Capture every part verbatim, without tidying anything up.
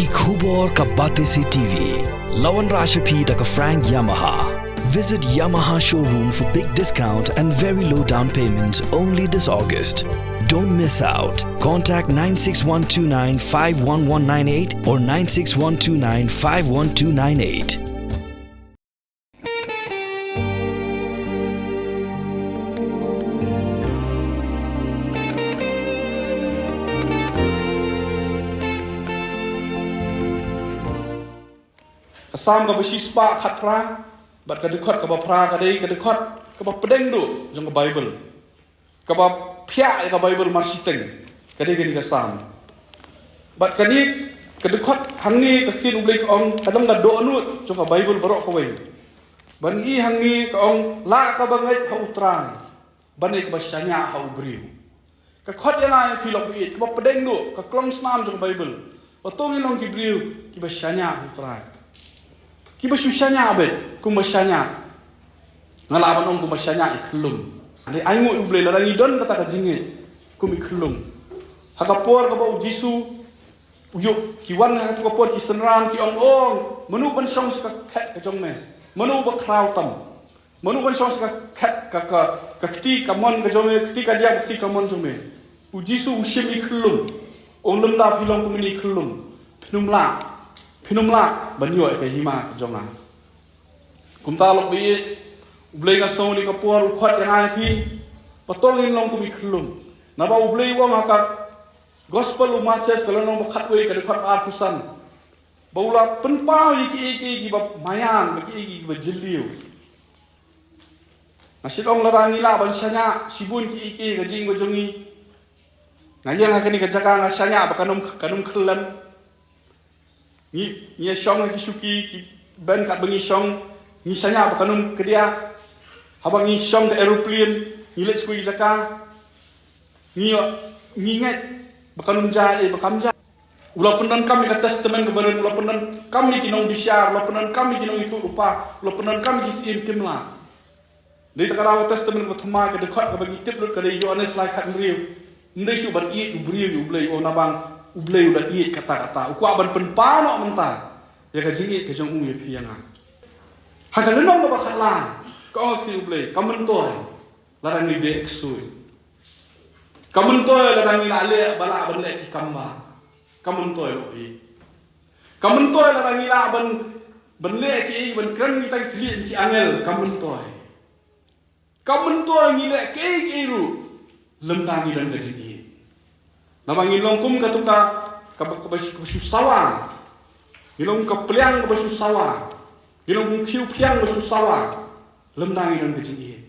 Khubor ka Batesi T V. La wanrah sha phi da ka Frank Yamaha. Visit Yamaha showroom for big discount and very low down payments only this August. Don't miss out. Contact nine six one two nine five one one nine eight or nine six one two nine five one two nine eight. Ka Salm kaba shispah khatphra, bad ka dkhot kaba phra ka dei ka dkhot kaba pdeng duh jong ka Baibl. Kaba phiah ïa ka Baibl mar shiteng ka dei kane ka Salm. Bad kane ka dkhot hangne ka ktien U Blei ka ong, ka long ka dohnud jong ka Baibl baroh kawei. Ban i hangne ka ong, lah kaba ngeit ha U Trai ban ïa kaba shaniah ha u briew. Ka khot ïa nga ïa phi lok baieit, kaba pdeng duh, ka klong snam jong ka Baibl. Ba to ngin long ki briew kiba shaniah ha U Trai. Kiba shu shaniah beit, kumba shaniah. Nga lah ban ong kumba shaniah i khyllung. Hynrei ai nguh ïa U Blei lada ngi don kata ka jingngeit kum i khyllung. Ha ka por kaba U Jisu u ïoh, ki wan ha katu ka por ki synran ki ong, ong, mano ban shong sha ka khet ka jong me? Mano ba khraw tam? Mano ban shong sha ka khet ka, ka, ka kti kamon ka jong me, kti kadiang, kti kamon jong me? U Jisu u shim i khyllung. Ong lymda phi long kum ini i khyllung, phin ym lah, phin ym lah ban ïoh ïa ka hima ka jong nga. Kumta lok baieit, U Blei nga sngew kane ka por u khot ïa nga ïa phi ba to ngin long kum i khyllung. Naba U Blei u ong ha ka Gospel u Mathaios ka lynnong ba khatwei ka dkhot arphew san, ba u la pynpaw ïa kiei kiei kiba maïan bad kiei kiei kiba jylliew. Nga shu ong lada ngi lah ban shaniah shibun kiei kiei ka jingim ka jong ngi. Nga ïeng ha kane ka jaka nga shaniah ba kan ym, kan ym khyllem. Ngi, ngi ïa shong ha ki shuki, ki ben katba ngi shong, ngi shaniah ba kan ym kdiah. Haba ngi shong ka aeroplane, ngi leit sha kiwei ki jaka. Ngi ïoh, ngi ngeit ba kan ym jia ei ba kam jia. U la pyndonkam ïa ka Testament kaba rim, u la pyndonkam ïa ki nongbishar, u la pyndonkam ïa ki nongïathuhlypa, u la pyndonkam ïa ki syiem ki mla. Dei ta ka daw ka Testament kaba thymmai, ka dkhot kaba ngi tip lut ka dei Ïoannis lai khathynriew. Ym dei shuh ban ïeit u briew ïa U Blei, u ong naba U Blei u da ïeit katta katta. U kwah ban pynpaw noh mynta ïa ka jingïeit ka jong u ïa phi ïa nga. Ha ka lynnong kaba khatlai ka ong ka ktien U Blei, kam myntoi lada ngi beh ksuid. Kam myntoi lada ngi lah leh ba lah ban leh ki kam bha. Kam myntoi lok baieit. Kam myntoi lada ngi lah ban, ban leh kiei, ban kren kita ki thylliej ki angel, kam myntoi. Kam myntoi ngi leh kiei kiei ruh lymda ngi don ka jingïeit. Naba ngi long kum katu ka, kaba, kaba shu, kaba shu sawa. Ngi long kum ka pliang kaba shu sawa. Ngi long kum ka khiew phiang kaba shu sawa lymda ngi don ka jingïeit.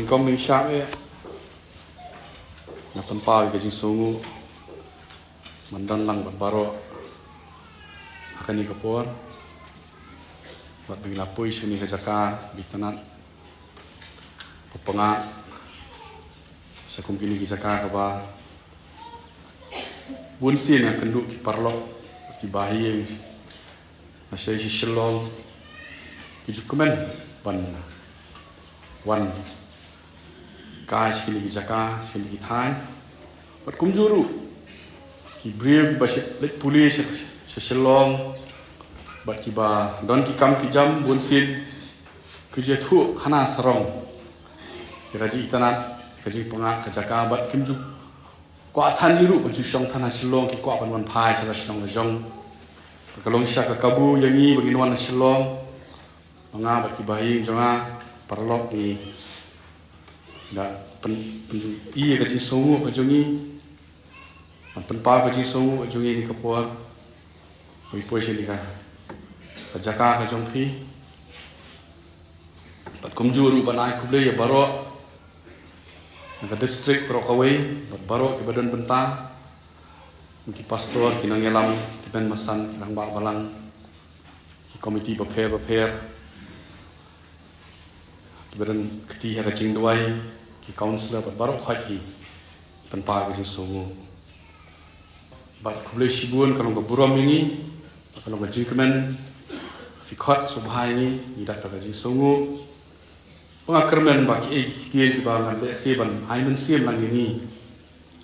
Kong ning shah eh. Nga pynpaw ïa ka jingsngewnguh ban don lang bad baroh ha kane ka por. Bad ba ngi la poi sha kane ka jaka ba itynnad, ba pyngngad, sha kum kine ki jaka kaba bun sien nga kynduh ki paralok, ki bahaïing na sha Shillong ki ju kmen ban wan kai sha kine ki jaka, sha kine ki thaiñ. Bad kumjuh ruh ki briew kiba leit pule sha, sha Shillong bad kiba don ki kam ki jam bun sien ki ju ïathuh khana sarong ïa ka jingitynnad, ka jingpyngngad ka jaka bad kim ju kwah than hi ruh ban shu shong than ha Shillong, ki kwah ban wan phai sha la shnong la jong. Ka long shisha ka kabu ïa ngi ba ngin wan ha Shillong. Nga bad ki bahaïing jong nga, paralok, ngi da pyn, pyn, ïa ka jingsngewnguh ka jong ngi, ban pynpaw ka jingsngewnguh ka jong ngi ha kane ka por. Poi poi sha kane ka, ka jaka ka jong phi. Bad kumjuh ruh ban ai khublei ïa baroh na ka district baroh kawei, bad baroh kiba don bynta, ki pastor, ki nongïalam, ki tymmen basan, ki rangbah balang, ki komiti bapher bapher, kiba don kti ha ka jingduwai, ki councillor bad baroh khoit, ki pynpaw ka jingsngewnguh. Bad khublei shibun, ka long ka burom ïa ngi, ka long ka jingkmen, phi khot sngewbha ïa ngi, ngi da ka jingsngewnguh. Ba nga kyrmen ba kiei ki ktien kiba ngan lehse ban ai mynsiem lang ïa ngi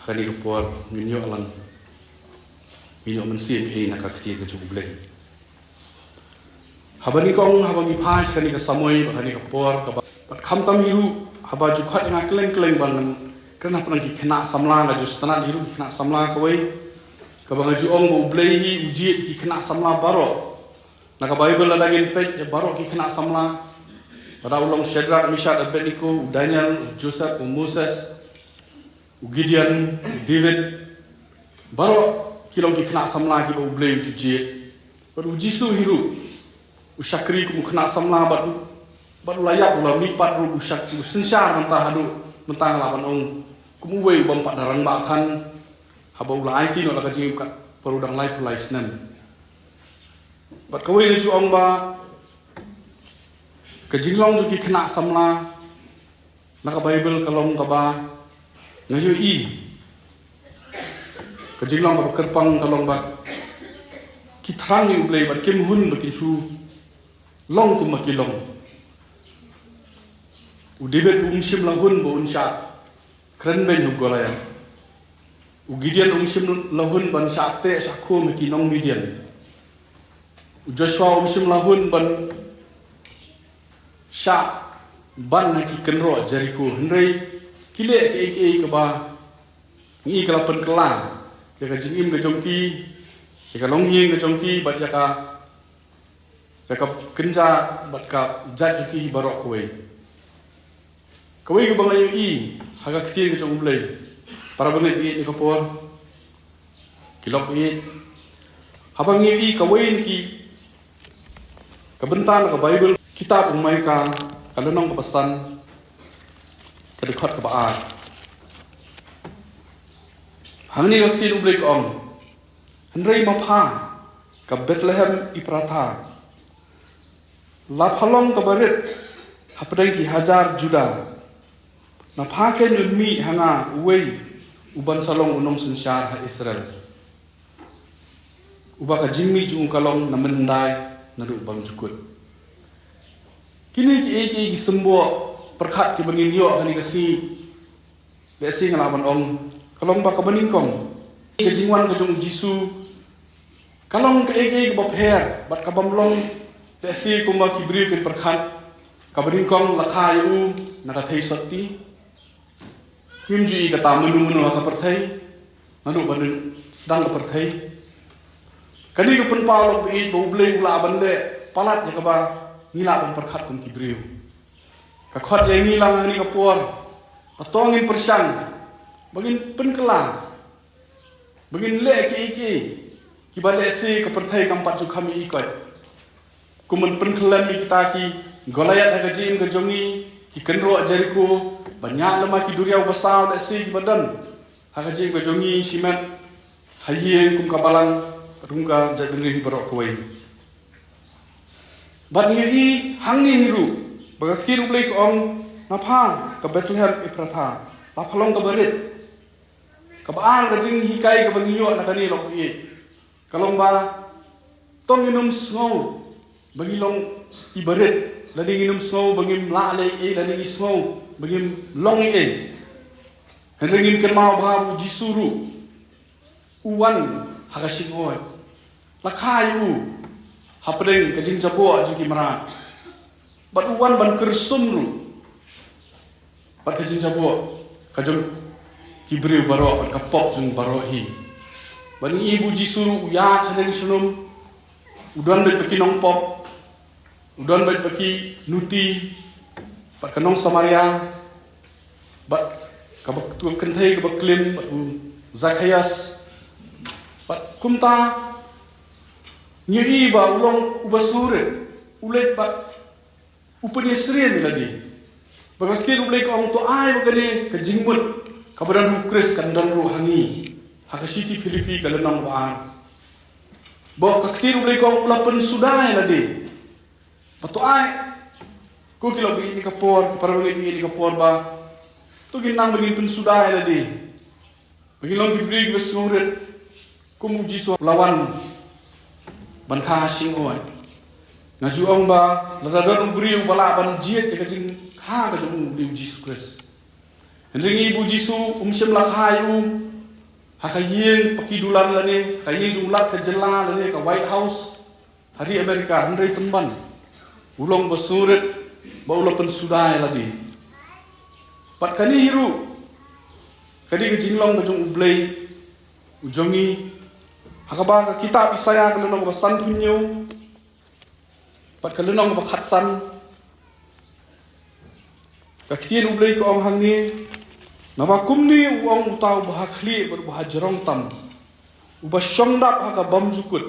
ha kane ka por, ngin ïoh lang, ngin ïoh mynsiem ei na ka ktien ka jong U Blei. Haba nyngkong, haba ngi phai sha kane ka samoi bad kane ka por kaba, bad khamtam hi ruh haba ju khot ïa nga kylleng kylleng ban kren hapdeng ki khynnah samla, nga ju sngewtynnad hi ruh ki khynnah samla kawei, kaba nga ju ong ba U Blei hi u jied ki khynnah samla baroh. Na ka Baibl lada ngin peit ïa baroh ki khynnah samla, lada u long Shadrach, Meshach, Abednego, u Daniel, u Joseph, u Moses, u Gideon, u David, baroh ki long ki khynnah samla kiba U Blei u ju jied. Bad U Jisu hi ruh u shakri kum u khynnah samla bad u, bad u la ïap, u la mihpat ruh, u shak, u synshar mynta haduh mynta nga lah ban ong kum uwei u bym pat da rangbah than, haba u la aiti noh la ka jingim katba u dang laiphew lai snem. Bad kawei nga ju ong ba ka jinglong jong ki khynnah samla na ka Baibl ka long kaba nga ïohi, ka jinglong kaba kyrpang ka long ba ki thrang ïa U Blei bad kim hun ba kin shu long kumba ki long. U David um shym la hun ba un shah kren beiñ ha u Goliath. U Gideon um shym la hun ban shah teh shah khum ha ki nong Midian. U Joshua um shym la hun ban shah ban ha ki kynroh Jeriko. Hynrei ki leh kiei kiei kaba ngi ka la pynkylla ïa ka jingim ka jong ki, ïa ka longïing ka jong ki, bad ïa ka, ïa ka kynja bad ka jait jong ki baroh kawei. Kawei kaba nga ïohi ha ka ktien ka jong U Blei, para bangeit, ïa ka por, ki lok, ïa haba ngi ïohi kawei na ki, ka bynta na ka Baibl, kitab u Maikha, ka lynnong kaba san, ka dkhot kaba ar. Hangne ka ktien U Blei ka ong: Hynrei ma pha, ka Bethlehem Ephrathah, la pha long kaba rit hapdeng ki hajar Judah, na pha keiñ un mih ha nga uwei u ban sa long u nongsynshar ha Israel, uba ka jingmih jong u ka long na mynhyndai naduh bymjukut. Kine kiei kiei ki symboh pyrkhat kiba ngin ïoh ha kane ka sngi, lehse nga lah ban ong, ka long ba kaba nyngkong, ka jingwan ka jong U Jisu ka long kaei kaei kaba pher bad ka bym long lehse kumba ki briew kin pyrkhat. Kaba nyngkong, la kha ïa u na ka thei sotti. Ngim ju i kata mynno mynno ha ka pyrthei, naduh ba dang sdang ka pyrthei. Kane ka pynpaw lok ba ïeit ba U Blei u lah ban leh palat ïa kaba ngi lah ban pyrkhat kum ki briew. Ka khot ïa ngi lang ha kane ka por ba to ngin pyrshang, ba ngin pynkylla, ba ngin leh kiei kiei kiba lehse ka pyrthei kam pat ju kham ïohi koit. Kum ban pynkhyllem ïa kita ki Goliath ha ka jingim ka jong ngi, ki kynroh Jeriko, ban ïaid lem ha ki duriaw basaw lehse kiba don ha ka jingim ka jong ngi shimet ha ïing kum ka balang, kum ka jaitbynriew hi baroh kawei. Bad ngi ïohi hangne hi ruh ba ka ktien U Blei ka ong, na pha ka Bethlehem Ephrathah, la pha long kaba rit, kaba ar ka jinghikai kaba ngi ïoh na kane lok ïeit. Ka long ba to ngin ym sngew ba ngi long kiba rit, lane ngin ym sngew ba ngim lah leh ei, lane ngi sngew ba ngim long ei. Hynrei ngin kynmaw ba U Jisu ruh u wan ha ka shyngod, la kha ïa u hapdeng ka jingjaboh jong ki mrad. Bad u wan ban kyrsum ruh bad ka jingjaboh ka jong ki briew baroh bad ka pop jong baroh hi. Bad ngi i ba U Jisu ruh u ïaid sha ïing sha lum, u don beit bad ki nongpop, u don beit bad ki nuti bad ka nong Samaria, bad kaba, tu kynthei kaba klim, bad u Zakhaios. Bad kumta ngi i ba u long uba sngewrit, u leit bad u pynïasyriem ïa lade. Ba ka ktien U Blei ka ong, to ai ba kane ka jingmut kaba don ha U Khrist kan don ruh ha ngi. Ha ka shithi Philippi ka lynnong ba ar, ba ka ktien U Blei ka ong, u la pynsuda ïa lade. Ba to ai, ko ki lok ba ïeit ha kane ka por, ki para bangeit ba ïeit ha kane ka por, ba to ngin nang ba ngin pynsuda ïa lade, ba ngin long ki briew kiba sngewrit kum U Jisu u la wan ban kha ha shyngod. Nga ju ong ba lada don u briew uba lah ban jied ïa ka jingkha ka jong u, u dei U Jisu Khrist. Hynrei ngi i ba U Jisu um shym la kha ïa u ha ka ïing ba ki dulan lane ha ka ïing jong u lat ka jylla lane ka White House ha ri America, hynrei pynban u long ba sngewrit, ba u la pynsuda ïa lade. Bad kane hi ruh ka dei ka jinglong ka jong U Blei u jong ngi. Ha kaba ka kitab Isaïah ka lynnong kaba sanphew hynñiew bad ka lynnong kaba khatsan, ka ktien U Blei ka ong hangne, naba kumne u ong uta uba ha khlieh bad uba ha jrong tam, uba shong dap ha ka bymjukut,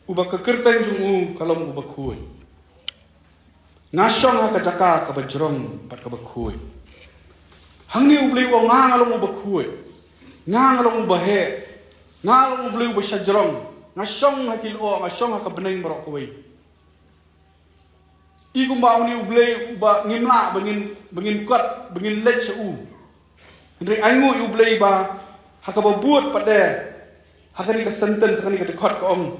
uba ka kyrteng jong u ka long uba khuid. Nga shong ha ka jaka kaba jrong bad kaba khuid. Hangne U Blei u ong, nga nga long uba khuid, nga nga long uba heh, nga nga long U Blei uba shajrong. Nga shong ha ki lyoh, nga shong ha ka bneng baroh kawei. I kumba une U Blei uba ngim lah ba ngin, ba ngin kot, ba ngin leit sha u. Hynrei ainguh ïa U Blei ba ha kaba bud pat de, ha kane ka sentence, ha kane ka dkhot ka ong,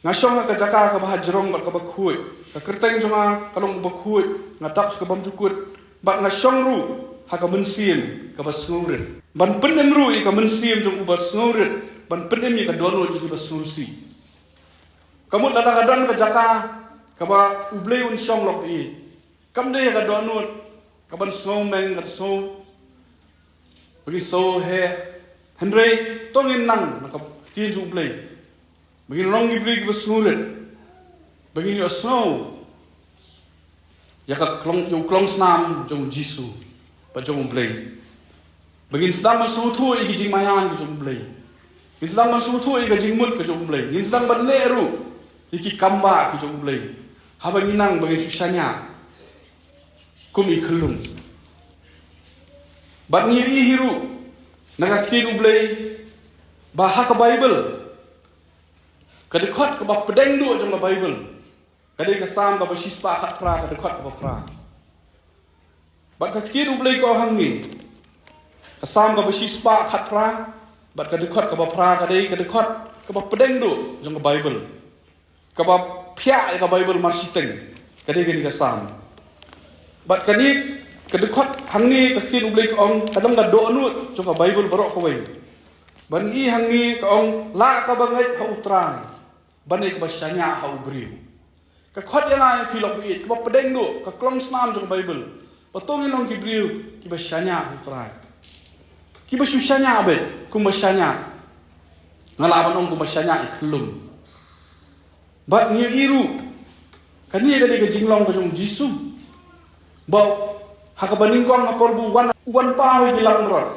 nga shong ha ka jaka kaba ha jrong bad kaba khuid. Ka kyrteng jong nga ka long uba khuid, nga dap sha ka bymjukut, bad nga shong ruh ha ka mynsiem kaba sngewrit, ban pynim ruh ïa ka mynsiem jong uba sngewrit, ban pynim ïa ka dohnud jong uba sngewsih. Ka mut lada ka don ka jaka kaba U Blei un shong lok ïa i, kam dei ha ka dohnud kaban sngew meng, kan sngew ba ngi sngew heh. Hynrei to ngin nang na ka ktien jong U Blei, ba ngin long ki briew kiba sngewrit, ba ngin ïohsngew ïa ka klong, ïa u klong snam jong U Jisu bad jong U Blei. Ba ngin sdang ban sngewthuh ïa ki jingmaïan ka jong U Blei. Ngin sdang ban sngewthuh ïa ka jingmut ka jong U Blei. Ngin sdang ban leh ruh ïa ki kam ba ki jong U Blei, haba ngin nang ba ngin shu shaniah kum i khyllung. Bad ngi ïohi hi ruh na ka ktien U Blei ba ha ka Baibl, ka dkhot kaba pdeng duh jong ka Baibl ka dei ka Salm kaba shispah khatphra, ka dkhot kaba phra. Bad ka ktien U Blei ka ong hangne, ka Salm kaba shispah khatphra bad ka dkhot kaba phra ka dei ka dkhot kaba pdeng duh jong ka Baibl. Kaba phiah ïa ka Baibl marshiteng ka dei kane ka Salm. Bad kane ka dkhot hangne, ka ktien U Blei ka ong, ka long ka dohnud jong ka Baibl baroh kawei. Bad ngi i hangne ka ong, lah kaba ngeit ha U Trai ban ïa kaba shaniah ha u briew. Ka khot ïa nga ïa phi lok baieit, kaba pdeng duh, ka klong snam jong ka Baibl, ba to ngin long ki briew kiba shaniah ha U Trai. Kiba shu shaniah beit, kumba shaniah, nga lah ban ong kumba shaniah i khyllung. Bad ngi ïohi ruh kane ka dei ka jinglong ka jong U Jisu, ba ha kaba nyngkong ha por ba u wan, u wan paw ïa ki langbrot,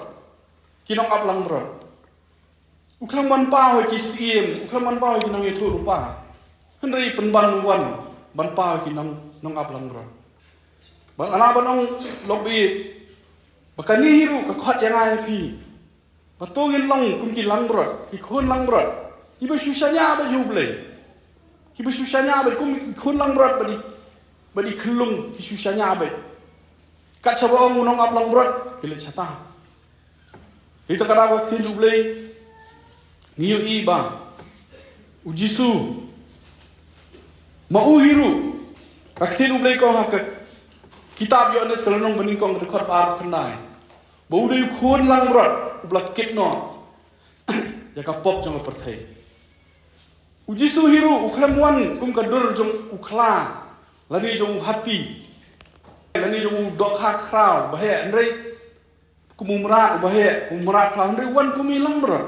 ki nongap langbrot. U khlem wan paw ïa ki syiem, u khlem wan paw ïa ki nongïathuhlypa. Hynrei pynban u wan ban paw ïa ki nong, nongap langbrot. Ba nga lah ban ong, lok baieit, ba kane hi ruh ka khot ïa nga ïa phi, ba to ngin long kum ki langbrot, ki khun langbrot, kiba shu shaniah bad ïa U Blei. Kiba shu shaniah bad kum ki khun langbrot bad i, bad i khyllung ki shu shaniah bad. Kat shaba ong u nongap langbrot, ki leit shata. Ïa kata ka ktien U Blei, ngi ïohi ba U Jisu, ma u hi ruh, ka ktien U Blei ka ong ha ka kitab Ïoannis ka lynnong banyngkong, ka dkhot ba arphew khyndai, ba u dei u khun langbrot uba la kit noh ïa ka pop jong ka pyrthei. U Jisu hi ruh u khlem wan kum ka dur jong u khla, lane jong u hati, lane jong u dohkha khraw ba heh, hynrei kum u mrad uba heh, kum u mrad khraw, hynrei u wan kum i langbrot.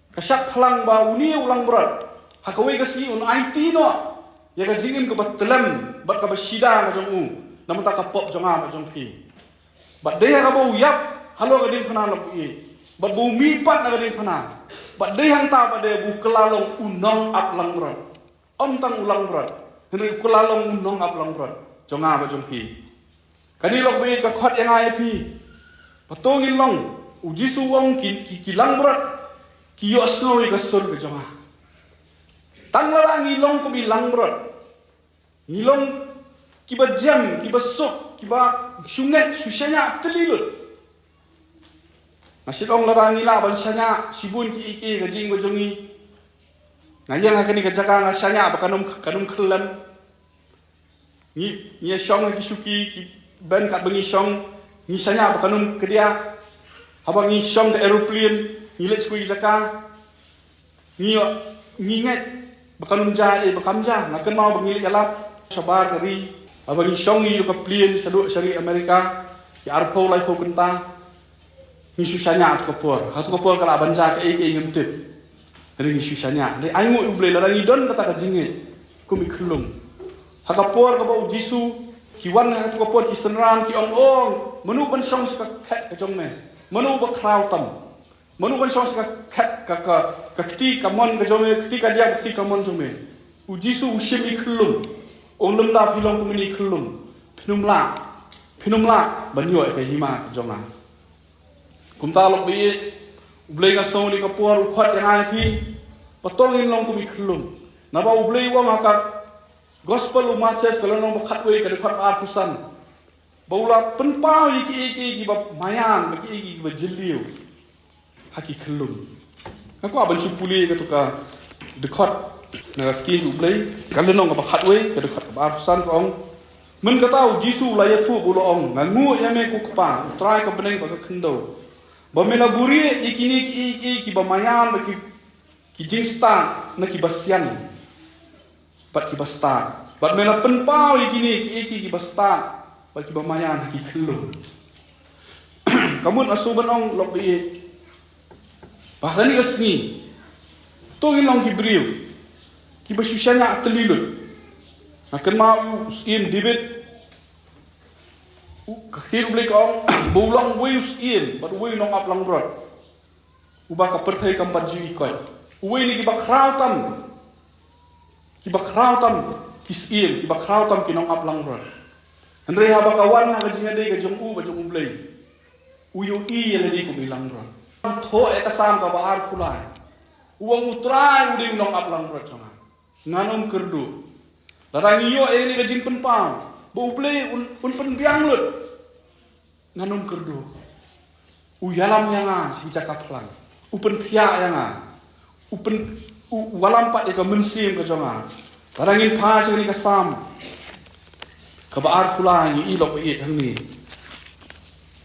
Ka shad phlang ba une u langbrot, ha kawei ka sngi un aiti noh ïa ka jingim kaba tyllem bad kaba shida ka jong u namar ka pop jong nga bad jong phi. Bad dei ha kaba u ïap halor ka diengphna, lok baieit, bad ba u mihpat na ka diengphna, bad dei hangta ba dei ba u kylla long u nongap langbrot. Ym tang u langbrot, hynrei u kylla long u nongap langbrot jong nga bad jong phi. Kane, lok baieit, ka khot ïa nga ïa phi, ba to ngin long, U Jisu u ong, ki, ki, ki langbrot ki ïohsngew ïa ka sur ka jong nga. Tang lada ngi long kum i langbrot, ngi long kiba jem, kiba suk, kiba shu ngeit, shu shaniah tylli lut. Nga shu ong, lada ngi lah ban shaniah shibun kiei kiei ha ka jingim ka jong ngi, nga ïeng ha kane ka jaka, nga shaniah ba kan ym, kan ym khyllem. Ngi, ngi shong ha ki shuki, ki ben kat ba ngi shong, ngi shaniah ba kan ym kdiah. Haba ngi shong ha ka aeroplane, ngi leit sha kawei ka jaka, ngi ïoh, ngi ngeit ba kan ym jia, eh, ba kam jia. Nga kynmaw ba ngi leit ïalap shabar ka ri, haba ngi shong, ngi ïoh ka plane shaduh sha ri America, ki arphew laiphew kynta. Ngi shu shaniah ha kato ka por. Ha kato ka por ka lah ban jia kaei kaei ngim tip. Hynrei ngi shu shaniah. Hynrei ainguh ïa U Blei lada ngi don kata ka jingngeit kum i khyllung. Ha ka por kaba U Jisu, ki wan ha kato ka por ki synran, ki ong, ong, mano ban shong sha ka khet ka jong me? Mano ba khraw tam? Mano ban shong sha ka khet, ka, ka, ka kti kamon ka jong me, kti kadiap, kti kamon jong me? U Jisu u shim i khyllung. Ong, lymda phi long kum kine i khyllung, phin ym lah, phin ym lah ban ïoh ïa ka hima ka jong nga. Kumta, lok baieit, U Blei, nga sngew kane ka por u khot ïa nga ïa phi, ba to ngin long kum i khyllung. Naba U Blei u ong ha ka Gospel u Mathaios ka lynnong ba khatwei, ka dkhot ba arphew san, ba u la pynpaw ïa kiei kiei kiba maïan bad kiei kiei kiba jylliew ha ki khyllung. Nga kwah ban shu pule kato ka dkhot na ka ktien U Blei, ka lynnong kaba khatwei, ka dkhot kaba arphew san, ka ong, Mynta U Jisu u la ïathuh bad u la ong, Nga nguh ïa me, ko Kpa, U Trai ka bneng bad ka khyndew, ba me la buhrieh ïa kine kiei kiei kiba maïan bad ki, ki jingstad na kiba sian bad kiba stad, bad me la pynpaw ïa kine kiei kiei kiba stad bad kiba maïan ha ki khyllung. Ka mut nga sngew ban ong, lok baieit, ba ha kane ka sngi to ngin long ki briew kiba shu shaniah tylli lut. Nga kynmaw ïa u Syiem David, u, ka ktien U Blei ka ong ba u long uwei u syiem bad uwei u nongap langbrot uba ka pyrthei kam pat ju ïohi koit. Uwei na kiba khraw tam, kiba khraw tam ki syiem, kiba khraw tam ki nongap langbrot. Hynrei haba ka wan ha ka jingïadei ka jong u bad jong U Blei, u ïohi ïa lade kum i langbrot. U thoh ïa ka Salm kaba arphew lai. U ong, U Trai u dei u nongap langbrot jong nga, ngan ym kyrduh. Lada ngi ïoh ïa kane ka jingpynpaw ba U Blei un, un pynbiang lut, ngan ym kyrduh. U ïalam ïa nga sha ki jaka phlang. U pynthiah ïa nga. U pyn, u, u wallam pat ïa ka mynsiem ka jong nga. Lada ngin phai sha kane ka Salm kaba arphew lai, ngi ïohi, lok baieit, hangne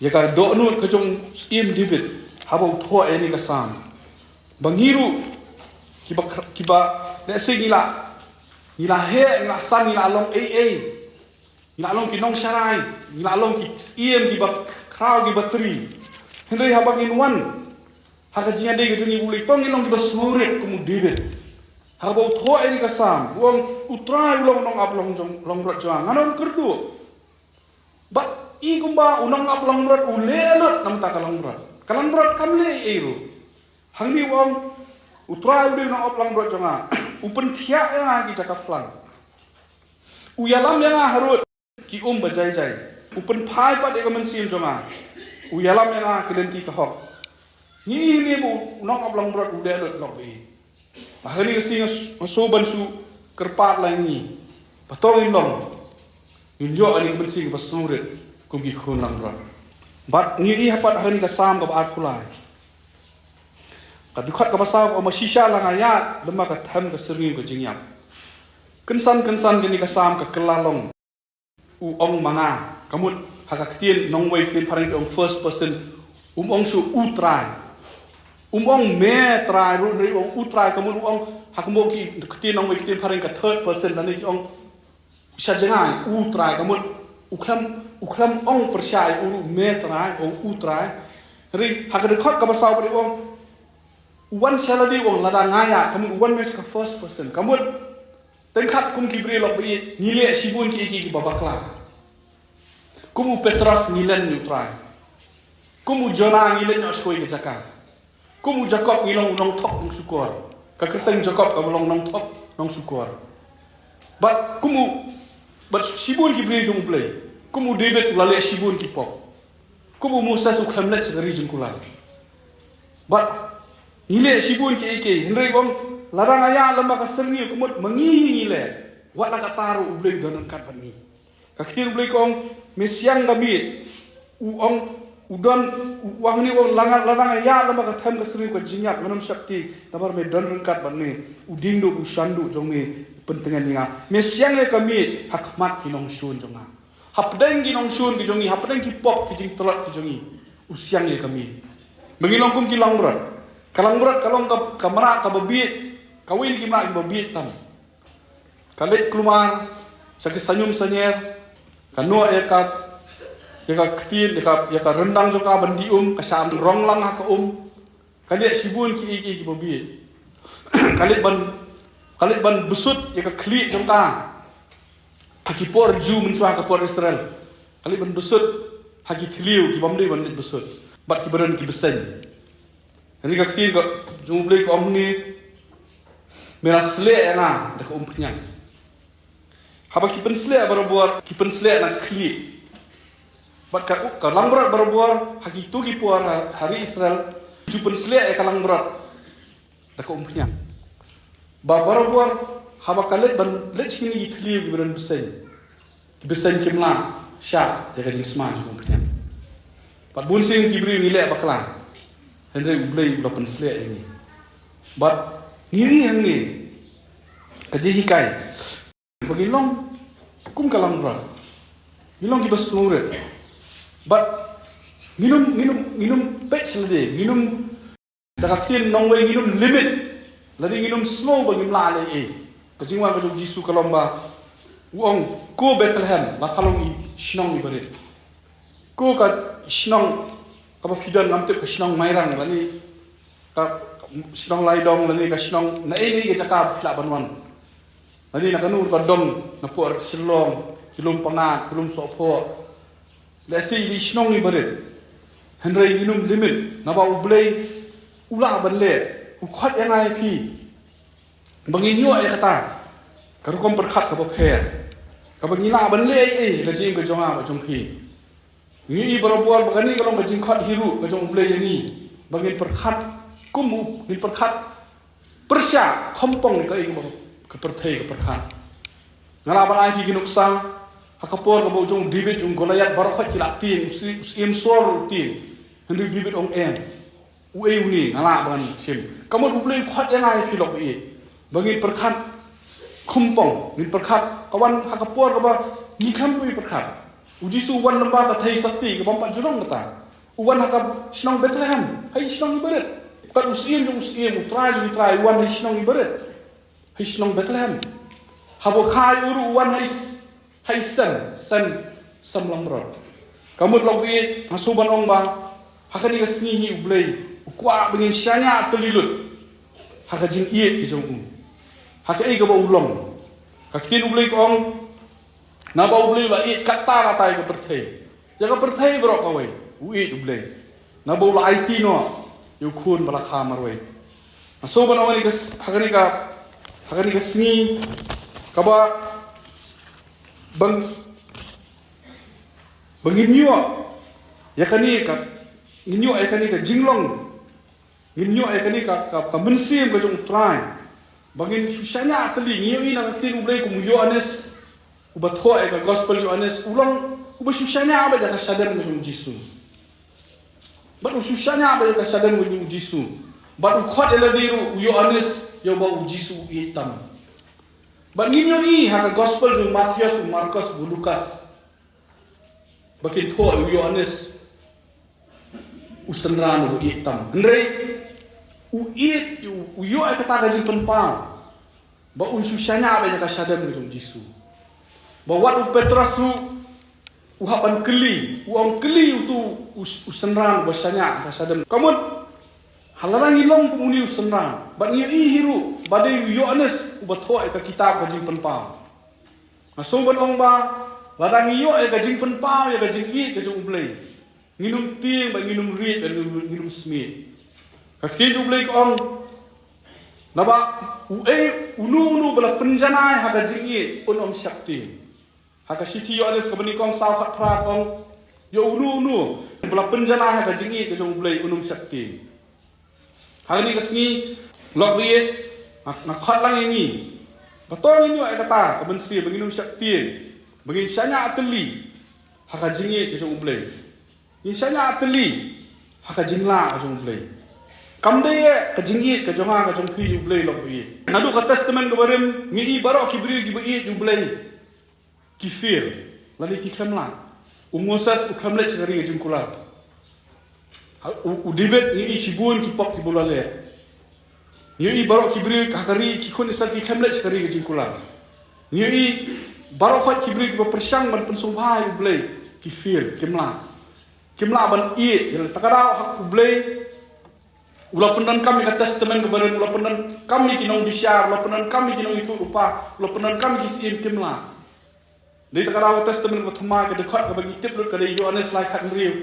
ïa ka dohnud ka jong u Syiem David haba u thoh ïa kane ka Salm. Ba ngi ruh kiba kr-, kiba, let's say, ngi la, ngi la heh, ngi la san, ngi la long ei ei, ngi la long ki nongsharai, ngi la long ki syiem kiba khraw, kiba tri. Hynrei haba ngin wan ha ka jingïadei ka jong ngi bad U Blei, to ngin long kiba sngewrit kum u David. Haba u thoh ïa kane ka Salm, u ong, U Trai u long u nongap long jong, langbrot jong nga, ngan ym kyrduh. Bad i kumba u nongap langbrot u leh lut na ka bynta ka langbrot, ka langbrot kam leh ei ei ruh. Hangne u ong, U Trai u dei u nongap langbrot jong nga. U pynthiah ïa nga ha ki jaka phlang. U ïalam ïa nga harud ki um ba jai jai. U pynphai pat ïa ka mynsiem jong nga. U ïalam ïa nga ki lynti ka hok. Ngi ïohi ne ba u nongaplangbrot u dei lut lok ba i. Ba kane ka sngi nga s-, nga sngewbha ban shu kyrpad lang ngi. Ba to ngin long. Ngin ïoh ïa ka mynsiem ba sngewrit kum ki khun langbrot. Bad ngi ïohi pat ha kane ka Salm kaba arphew lai. Ka dkhot kaba saw ka ong ba shisha la nga ïaid lem bad ka them ka syrngiew ka jingïap. Kynsan kynsan kane ka Salm ka kylla long. U ong ma nga, ka mut ha ka ktien nongwei ktien phareng ki ong first person, um ong shuh u Trai. Um ong me Trai ruh, hynrei u ong u Trai, ka mut u ong ha ka mut ki ktien nongwei ktien phareng ka third person, lane ki ong sha jngai u Trai, ka mut u khlem, u khlem ong pyrshah ïa u ruh me Trai, ong u Trai. Hynrei ha ka dkhot kaba saw pat u ong u wan sha lade, u ong lada nga ïaid, ka mut u wan me sha ka first person, ka mut Teng kat kum ki briew lok ba ïeit, ngi leh shibun kiei kiei kiba bakla. Kum u Petros ngi len ïa u Trai. Kum u Jonah ngi len ïa u shkoi ka jaka. Kum u Jakob ngi long u nongthok nongshukor. Ka kyrteng Jakob kaba long nongthok nongshukor. Bad kum u, bad shibun ki briew jong U Blei. Kum u David u la leh shibun ki pop. Kum u Moses u khlem leit sha ka ri jingkular. Bad ngi leh shibun kiei kiei, hynrei u ong lada nga ïaid lem bad ka syrngiew, ka mut ma ngi hi ngi leh. Wat la katta ruh U Blei u don ryngkat bad ngi. Ka ktien U Blei ka ong, me siang ka miej. U ong, u don, u ong ne u ong lada nga, lada nga ïaid lem bad ka them ka syrngiew ka jingïap, ngan ym sheptieng, namar me don ryngkat bad me. U diengduh u shanduh jong me u pyntngen ïa nga. Me siang ïa ka miej ha khmat ki nongshun jong nga. Hapdeng ki nongshun ki jong ngi, hapdeng ki pop ki jingtlot ki jong ngi, u siang ïa ka miej. Ba ngi long kum ki langbrot. Ka langbrot ka long ka, ka mrad kaba bieit, kawei na ki mrad kiba bieit tam. Ka leit kulmar sha ki saiñum saiñer, ka noh ïa ka, ïa ka ktien, ïa ka, ïa ka ryndang jong ka ban dih um, ka shah rong lang ha ka um. Ka leh shibun kiei kiei kiba bieit. Ka leit ban, ka leit ban bsut ïa ka khlieh jong ka ha ki por Jiw mynshuwa ha ka por Israel. Ka leit ban bsut ha ki thliew kibym dei ban leit bsut. Bad kiba don ki bseiñ. Hynrei ka ktien ka jong U Blei ka ong hangne, me la sleh ïa nga da ka umphniang. Haba ki pynsleh barabor, ki pynsleh na ka khlieh. Bad ka, ka langbrot barabor, ha kito ki por ha, ha ri Israel, ki ju pynsleh ïa ka langbrot da ka umphniang. Ba barabor, haba ka leit ban leit sha kine ki thliew kiba don bseiñ. Ki bseiñ kim lah shah ïa ka jingsma jong ka umphniang. Bad bun sien ki briew ngi leh bakla. Hynrei U Blei u la pynsleh ïa ngi. Bad ngi ïohi hangne ka jinghikai. Ba ngin long kum ka langbrot. Ngin long kiba sngewrit. Bad ngin ym, ngin ym, ngin ym peit sha lade, ngin ym, da ka ktien nongwei, ngin ym limit. Lane ngin ym sngew ba ngim lah leh ei. Ka jingwan ka jong U Jisu ka long ba u ong, ko Bethlehem, la pha long i shnong ibarit. Ko ka shnong kaba phi don, ngam tip, ka shnong Mairang lane ka shnong Laidong lane ka shnong naei naei ka jaka ba phi lah ban wan. Lane na kano ka dong, na pdeng Shillong, ki lum Pangad, ki lum Sohphoh. Lehse i dei shnong ibarit. Hynrei ngin ym limit, naba U Blei u lah ban leh, u khot ïa nga ïa phi. Ba ngin ïoh ïa kata ka rukom pyrkhat kaba pher, kaba ngin lah ban leh ei ei ha ka jingim ka jong nga bad jong phi. Ngi ïohi barabor ba kane ka long ka jingkhot hi ruh ka jong U Blei ïa ngi, ba ngin pyrkhat kum u, ngin pyrkhat pyrshah khongpong ïa kaei kaba ka pyrthei ka pyrkhat. Nga lah ban ai ïa phi ki nuksa, ha ka por kaba u jong u David jong u Goliath baroh khoit ki la tieng, u sy-, u syiem Saul u tieng. Hynrei u David u ong em. Uei une nga lah ban shim. Ka mut U Blei u khot ïa nga ïa phi lok ïeit, ba ngin pyrkhat khongpong, ngin pyrkhat, ka wan ha ka por kaba ngi khlem poi pyrkhat. U Jisu u wan lyngba ka theisotti kabym pat ju long kata. U wan ha ka shnong Bethlehem, ha i shnong ibarit. Kat u Syiem jong u syiem, u Trai jong i trai, u wan ha i shnong ibarit. Ha i shnong Bethlehem. Haba u kha ïa u ruh u wan ha i s-, ha i sem, sem, sem langbrot. Ka mut lok ïeit, nga shu ban ong ba ha kane ka sngi hi U Blei u kwah ba ngin shaniah tylli lut ha ka jingïeit ka jong u, ha kaei kaba u long. Ka ktien U Blei ka ong, naba U Blei u la ïeit katta katta ïa ka pyrthei. Ïa ka pyrthei baroh kawei u ïeit U Blei. Naba u la aiti noh ïa u Khun ba la kha marwei. Nga shu ban ong ha kane ka s-, ha kane ka, ha kane ka sngi kaba ban, Ba ngin ïoh ïa kane ka, ngin ïoh ïa kane ka jinglong, ngin ïoh ïa kane ka, ka, ka mynsiem ka jong U Trai. Ba ngin shu shaniah tylli, ngi ïohi na ka ktien U Blei kum u Ïoannis, uba thoh ïa ka gospel Ïoannis, u long uba shu shaniah beit ïa ka shadem ka jong U Jisu. Bad u shu shaniah beit ïa ka shadem ka jong U Jisu. Bad u khot ïa lade ruh u Ïoannis, ïa uba U Jisu u ïeit tam. Bad ngin ïohi ha ka gospel jong u Mathaios, u Markos, u Lukas, ba kin thoh ïa u Ïoannis u synran uba ïeit tam. Hynrei u ïeit, u, u ïoh ïa kata ka jingpynpaw ba un shu shaniah beit ïa ka shadem ka jong U Jisu. Ba wat u Petros ruh u hap ban kylli, u ong, kylli utu u, u synran uba shaniah ïa ka shadem. Kamut, ha lada ngi long kum une u synran, bad ngi ïohi hi ruh ba dei u Ïoannis uba thoh ïa ka kitab ka Jingpynpaw. Nga sngew ban ong ba lada ngi ïoh ïa ka jingpynpaw ïa ka jingïeit ka jong U Blei, ngin ym tieng bad ngin ym rieh bad ngin ym, ngin ym smiej. Ka ktien jong U Blei ka ong, naba uei, uno uno ba la pynjanai ha ka jingïeit un ym sheptieng. Ha ka shithi Ïoannis kaba nyngkong saw khatphra ka ong, ïa uno uno ba la pynjanai ha ka jingïeit ka jong U Blei un ym sheptieng. Ha kane ka sngi, lok baieit, nga, nga khot lang ïa ngi ba to ngin ïoh ïa kata ka mynsiem ba ngin ym sheptieng, ba ngin shaniah tylli ha ka jingïeit ka jong U Blei. Ngin shaniah tylli ha ka jinglah ka jong U Blei. Kam dei eh ka jingïeit ka jong nga ka jong phi ïa U Blei, lok baieit. Naduh ka Testament kaba Rim ngi ïohi baroh ki briew kiba ïeit ïa U Blei ki fail, lane ki khlem lah. U Moses u khlem leit sha ka ri ka jingkular. Ha, u, u David ngi ïohi shibun ki pop kiba u la leh. Ngi ïohi baroh ki briew ha ka ri, ki khun Israel ki khlem leit sha ka ri ka jingkular. Ngi ïohi baroh khoit ki briew kiba pyrshang ban pynsngewbha ïa U Blei ki fail, kim lah. Kim lah ban ïeit, ïa kata ka daw ha U Blei u la pyndonkam ïa ka Testament kaba Rim, u la pyndonkam ïa ki nongbishar, u la pyndonkam ïa ki nongïathuhlypa, u la pyndonkam ïa ki nongïathuh rupa, u la pyndonkam ïa ki syiem, kim lah. Dei ta ka daw ka Testament kaba thymmai, ka dkhot kaba ngi tip lut ka dei Ïoannis lai khathynriew.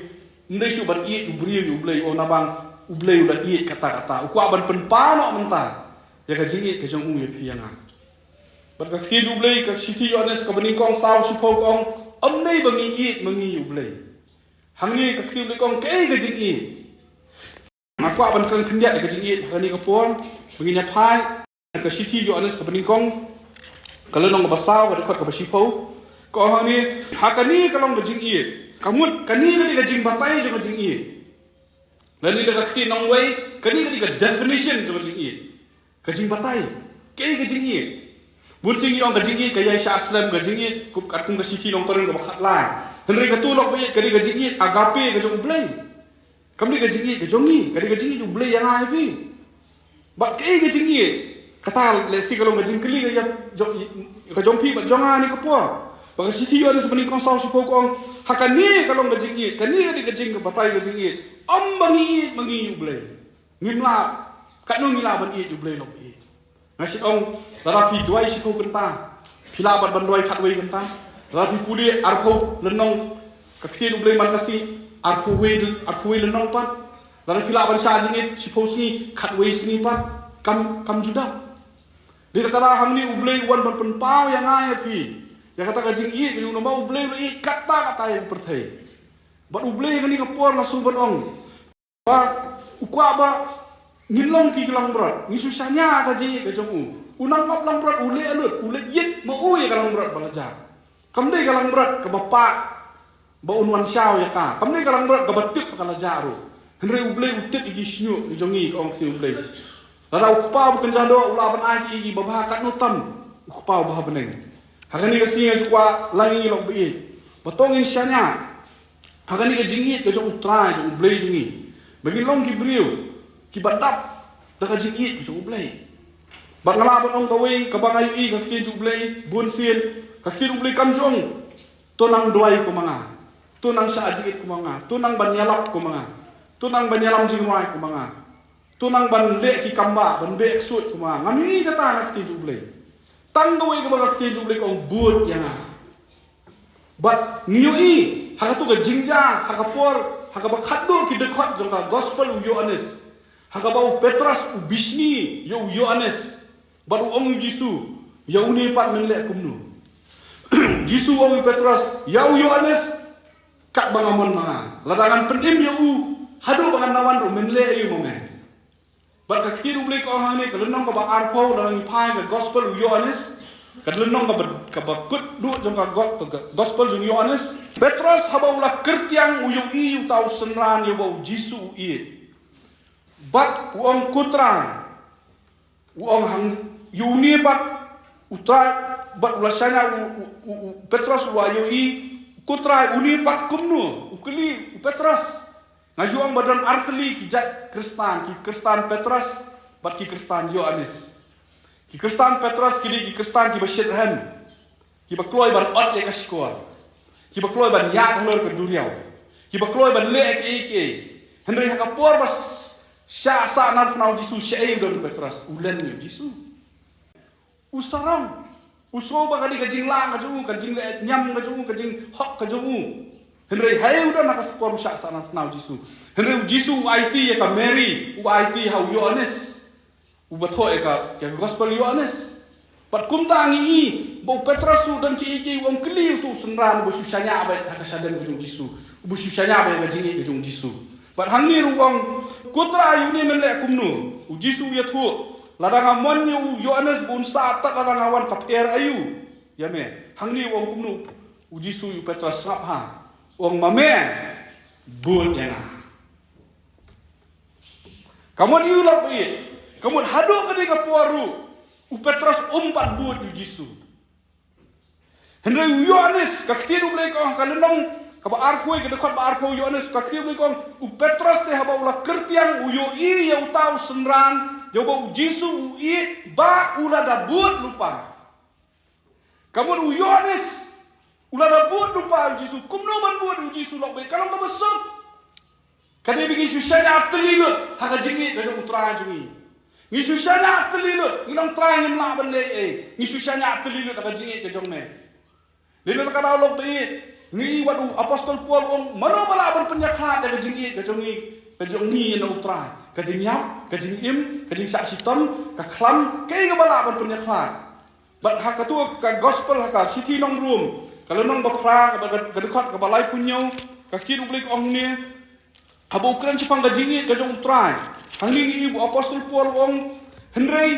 Ym dei shuh ban ïeit u briew ïa U Blei, u ong naba U Blei u la ïeit katta katta, u kwah ban pynpaw noh mynta ïa ka jingïeit ka jong u ïa phi ïa nga. Bad ka ktien U Blei, ka shithi Ïoannis kaba nyngkong saw shiphew ka ong, ym dei ba ngi ïeit ma ngi ïa U Blei. Hangne ka ktien U Blei ka ong kaei ka jingïeit. Nga kwah ban kren khyndiat ïa ka jingïeit ha kane ka por ba ngin ïa phai na ka shithi Ïoannis kaba nyngkong, ka lynnong kaba saw, ka dkhot kaba shiphew. Ka ong hangne, ha kane ka long ka jingïeit. Ka mut kane ka dei ka jingbatai jong ka jingïeit. Lane da ka ktien nongwei, kane ka dei ka definition jong ka jingïeit. Ka jingbatai. Kaei ka jingïeit? Bun sien ngi ong ka jingïeit ka ïai shah slem, ka jingïeit kum, katkum ka shithi Nongkorinth kaba khatlai. Hynrei kato, lok baieit, ka dei ka jingïeit agape ka jong U Blei. Kam dei ka jingïeit ka jong ngi, ka dei ka jingïeit U Blei ïa nga ïa phi. Bad kaei ka jingïeit? Kata lehse ka long ka jingkylli ka ïa jong, ka jong phi bad jong nga ha kane ka por. Bad ka shithi Ïoannis ba nyngkong saw shiphew ka ong, ha kane ka long ka jingïeit, kane ka dei ka jingbatai ka jingïeit. Ym ba ngi ïeit ma ngi ïa U Blei. Ngim lah, katno ngi lah ban ïeit ïa U Blei, lok baieit. Nga shu ong, lada phi duwai shiphew kynta, phi lah pat ban duwai khatwei kynta. Lada phi pule arphew lynnong, ka ktien U Blei man ka sngi, arphew wei, arphew wei lynnong pat. Lada phi lah ban shah jingïeit shiphew sngi, khatwei sngi pat, kam, kam ju dap. Dei ta ka daw hangne U Blei u wan ban pynpaw ïa nga ïa phi ïa kata ka jingïeit, ïa u namar U Blei u la ïeit katta katta ïa ka pyrthei. Bad U Blei ha kane ka por nga sngew ban ong ba u kwah ba ngin long ki langbrot, ngin shu shaniah ka jingïeit ka jong u. U nang ap langbrot, u leh lut, u leh ïit ma u ïa ka langbrot ba la jia. Kam dei ka langbrot kaba pah ba un wan shaw ïa ka. Kam dei ka langbrot kaba tip ka la jia ruh. Hynrei U Blei u tip ïa ki shñiuh ka jong ngi, ka ong ka ktien U Blei. Lada u kpa u kynja doh u lah ban ai ïa ki babha katno tam u kpa uba ha bneng. Ha kane ka sngi nga shu kwah lang ïa ngi, lok baieit, ba to ngin shaniah ha kane ka jingïeit ka jong U Trai, jong U Blei jong ngi, ba ngin long ki briew kiba dap da ka jingïeit ka jong U Blei. Bad nga lah ban ong kawei kaba nga ïohi ka ktien jong U Blei, bun sien ka ktien U Blei kam ju ong, to nang duwai kum ma nga, to nang shah jingïeit kum ma nga, to nang ban ïalap kum ma nga, to nang ban ïalam jingrwai kum ma nga, to nang ban leh ki kambah, ban beh ksuid kum ma nga. Ngam ïohi kata na ka ktien jong U Blei. Tang kawei kaba ka ktien jong U Blei ka ong, bud ïa nga. Bad ngi ïohi ha kato ka jingjia, ha ka por, ha kaba khatduh ki dkhot jong ka gospel u Ïoannis, ha kaba u Petros u bishni ïa u Ïoannis. Bad u ong ïa u Jisu, ïa une pat men leh kumno? Jisu u ong ïa u Petros, ïa u Ïoannis Katba nga mon ma nga, lada ngan pynim ïa u haduh ba ngan da wan ruh, men leh aïu ma me? Bad ka ktien U Blei ka ong hangne, ka lynnong kaba arphew, lada ngi phai ka gospel u Ïoannis, ka lynnong kaba, kaba kut duh jong ka go-, ka gospel jong u Ïoannis. Petros haba u la kyrtiang u ïohi ïa uta u synran ïa uba u Jisu u ïeit. Bad u ong, ko Trai. U ong hang, ïa une pat, u Trai, bad u la shaniah u, u, u, u Petros u la ïohi, ko Trai, une pat kumno, u kylli u Petros. Nga ju ong ba don artylli ki jait Khristan, ki Khristan Petros, bad ki Khristan Ïoannis. Ki Khristan Petros ki dei ki Khristan kiba shitrhem. Kiba kloi ban ot ïa ka shkor. Kiba kloi ban ïaid halor ka duriaw. Kiba kloi ban leh kiei kiei. Hynrei ha ka por ba s-, shah sahnarphna u Jisu, shaei u don u Petros? U len ïa u Jisu. U sarong. U sngew ba ka dei ka jinglah ka jong u, ka jingleh ñiam ka jong u, ka jinghok ka jong u. Hynrei haei u don ha ka por u shah sahnarphna u Jisu? Hynrei u Jisu u aiti ïa ka Mary, u aiti ha u Ïoannis. Uba thoh ïa ka, ïa ka gospel Ïoannis. Bad kumta ngi i ba u Petros u don kiei kiei, u ong, kylli uto u synran uba shu shaniah beit ha ka shadem ka jong u Jisu, uba shu shaniah beit ha ka jingïeit ka jong u Jisu. Bad hangne ruh u ong, ko Trai, ïa une men leh kumno? U Jisu u ïathuh, lada nga mon ïa u Ïoannis ba un sah tad lada nga wan, ka pher aïu ïa me? Hangne u ong kumno u Jisu ïa u Petros? Sngap ha. U ong, ma me bud ïa nga. Ka mut, ïa u lok baieit, ka mut haduh kane ka por ruh u Petros um pat bud ïa u Jisu. Hynrei u Ïoannis, ka ktien U Blei ka ong, ka lynnong kaba arphew, ka dkhot ba arphew, Ïoannis, ka ktien U Blei ka ong, u Petros te haba u la kyrtiang u ïohi ïa uta u synran ïa uba u Jisu u ïeit, ba u la da bud lypa. Ka mut u Ïoannis u la da bud lypa ïa u Jisu. Kumno ban bud ïa u Jisu, lok baieit? Ka long kaba suk. Ka dei ba ngi shu shaniah tylli lut ha ka jingïeit ka jong u Trai jong ngi. Ngi shu shaniah tylli lut, ngi ong, Trai, ngim lah ban leh ei. Ngi shu shaniah tylli lut ha ka jingïeit ka jong me. Lei na kata ka daw, lok baieit, ngi i wat u apostol Paul u ong, mano ba lah ban pynïakhlad ïa ka jingïeit ka jong ngi, ka jong ngi ïa u Trai? Ka jingïap, ka jingim, ka jingshah shitom, ka khlam, kaei kaba lah ban pynïakhlad? Bad ha kato ka gospel, ha ka shithi nong Rom, ka lynnong ba phra, ka, ka, ka dkhot kaba laiphew hynñiew, ka ktien U Blei ka ong hangne, haba u kren shaphang ka jingïeit ka jong u Trai, hangne ngi i u apostol Paul u ong, hynrei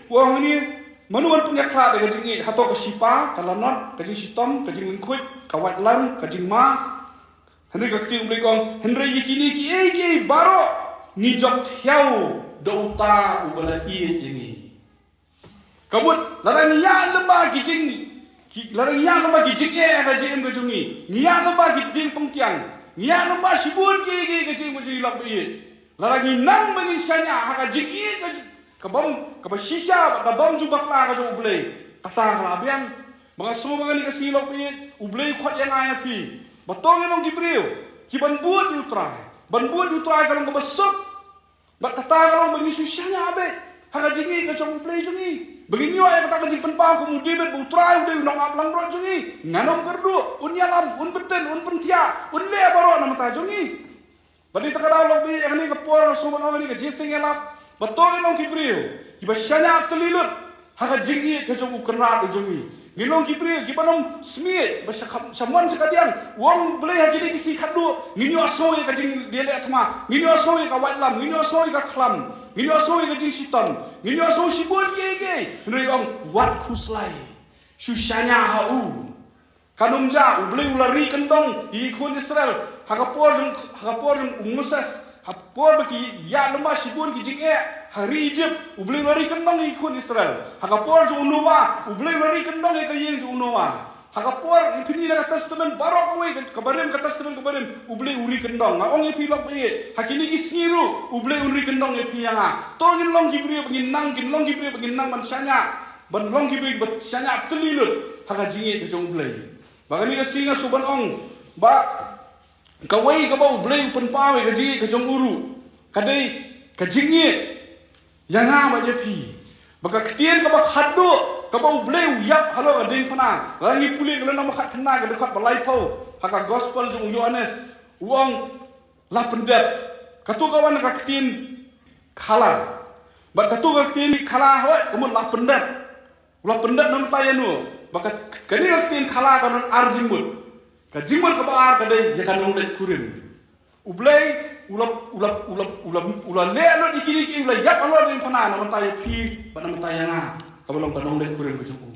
u ong hangne, mano ban pynïakhlad ïa ka jingïeit? Hato ka shipa, ka lanot, ka jingshitom, ka jinglyngkhuid, ka waitlam, ka jingma? Hynrei ka ktien U Blei ka ong, hynrei ïa kine kiei kiei baroh ngi jop thiaw da uta uba la ïeit ïa ngi. Ka mut, lada ngi ïaid lyngba ki jing, ki, lada ngi ïaid lyngba ki jingeh ha ka jingim ka jong ngi, ngi ïaid lyngba ki diengpyngkiang, ngi ïaid lyngba shibun kiei kiei ha ka jingim ka jong ngi, lok baieit, lada ngi nang ba ngin shaniah ha ka jingïeit ka jong, ka bym, kaba shisha, ka bym ju bakla ka jong U Blei, kata ka la biang. Ba nga sngew ba kane ka sngi, lok baieit, U Blei u khot ïa nga ïa phi ba to ngin long ki briew kiban bud ïa u Trai. Ban bud ïa u Trai ka long kaba suk. Bad kata ka long ba ngin shu shaniah beit ha ka jingïeit ka jong U Blei jong ngi, ba ngin ïoh ïa kata ka jingpynpaw kum u David, ba u Trai u dei u nongaplangbrot jong ngi. Ngan ym kyrduh, un ïalam, un btin, un pynthiah, un leh baroh na bynta jong ngi. Bad na kata ka daw, lok baieit, ïa kane ka por nga sngew ban ong, kane ka jingïaseng ïalap, ba to ngin long ki briew kiba shaniah tylli lut ha ka jingïeit ka jong u Kynrad u jong ngi. Ngin long ki briew kiban ym smiej, ba sha ka, sha mon sha kadiang, u ong U Blei, ha kine ki sngi khatduh ngin ïohsngew ïa ka jingdie leh thma, ngin ïohsngew ïa ka waitlam, ngin ïohsngew ïa ka khlam, ngin ïohsngew ïa ka jingshitom, ngin ïohsngew shibun kiei kiei. Hynrei u ong, wat khuslai, shu shaniah ha u. Kan ym jia, U Blei u la ri kyndong ïa ki khun Israel ha ka por jong, ha ka por jong u Moses, ha ka por ba ki ïaid lyngba shibun ki jingeh ha ri Ijipt, U Blei u la ri kyndong ïa ki khun Israel. Ha ka por jong u Noah, U Blei u la ri kyndong ïa ka ïing jong u Noah. Ha ka por, ïa phi, na ka Testament baroh kawei, ka, kaba rim, ka Testament kaba rim, U Blei u ri kyndong. Nga ong ïa phi, lok baieit, ha kine ki sngi ruh U Blei un ri kyndong ïa phi ïa nga. To ngin long ki briew ba ngin nang, ngin long ki briew ba ngin nang ban shaniah, ban long ki briew ba shaniah tylli lut ha ka jingïeit ka jong U Blei. Ba kane ka sngi nga sngew ban ong ba kawei kaba U Blei u pynpaw ïa ka jingïeit ka jong u ruh, ka dei ka jingïeit ïa nga bad ïa phi. Ba ka ktien kaba khatduh kaba U Blei u ïap halor ka diengphna, lada ngi pule ka lynnong ba khatkhyndai, ka dkhot ba laiphew ha ka gospel jong u Ïoannis, u ong, la pyndep. Kato ka wan na ka ktien khala. Bad kato ka ktien khala, hooid, ka mut la pyndep. U la pyndep na bynta ïano? Ba ka, kane ka ktien khala ka don ar jingmut. Ka jingmut kaba ar ka dei ïa ka nongleit kurim. U Blei u la, u la, u la, u la, u la leh lut ïa kine ki, u la ïap halor diengphna na bynta ïa phi bad na bynta ïa nga, kaba long ka nongleit kurim ka jong u.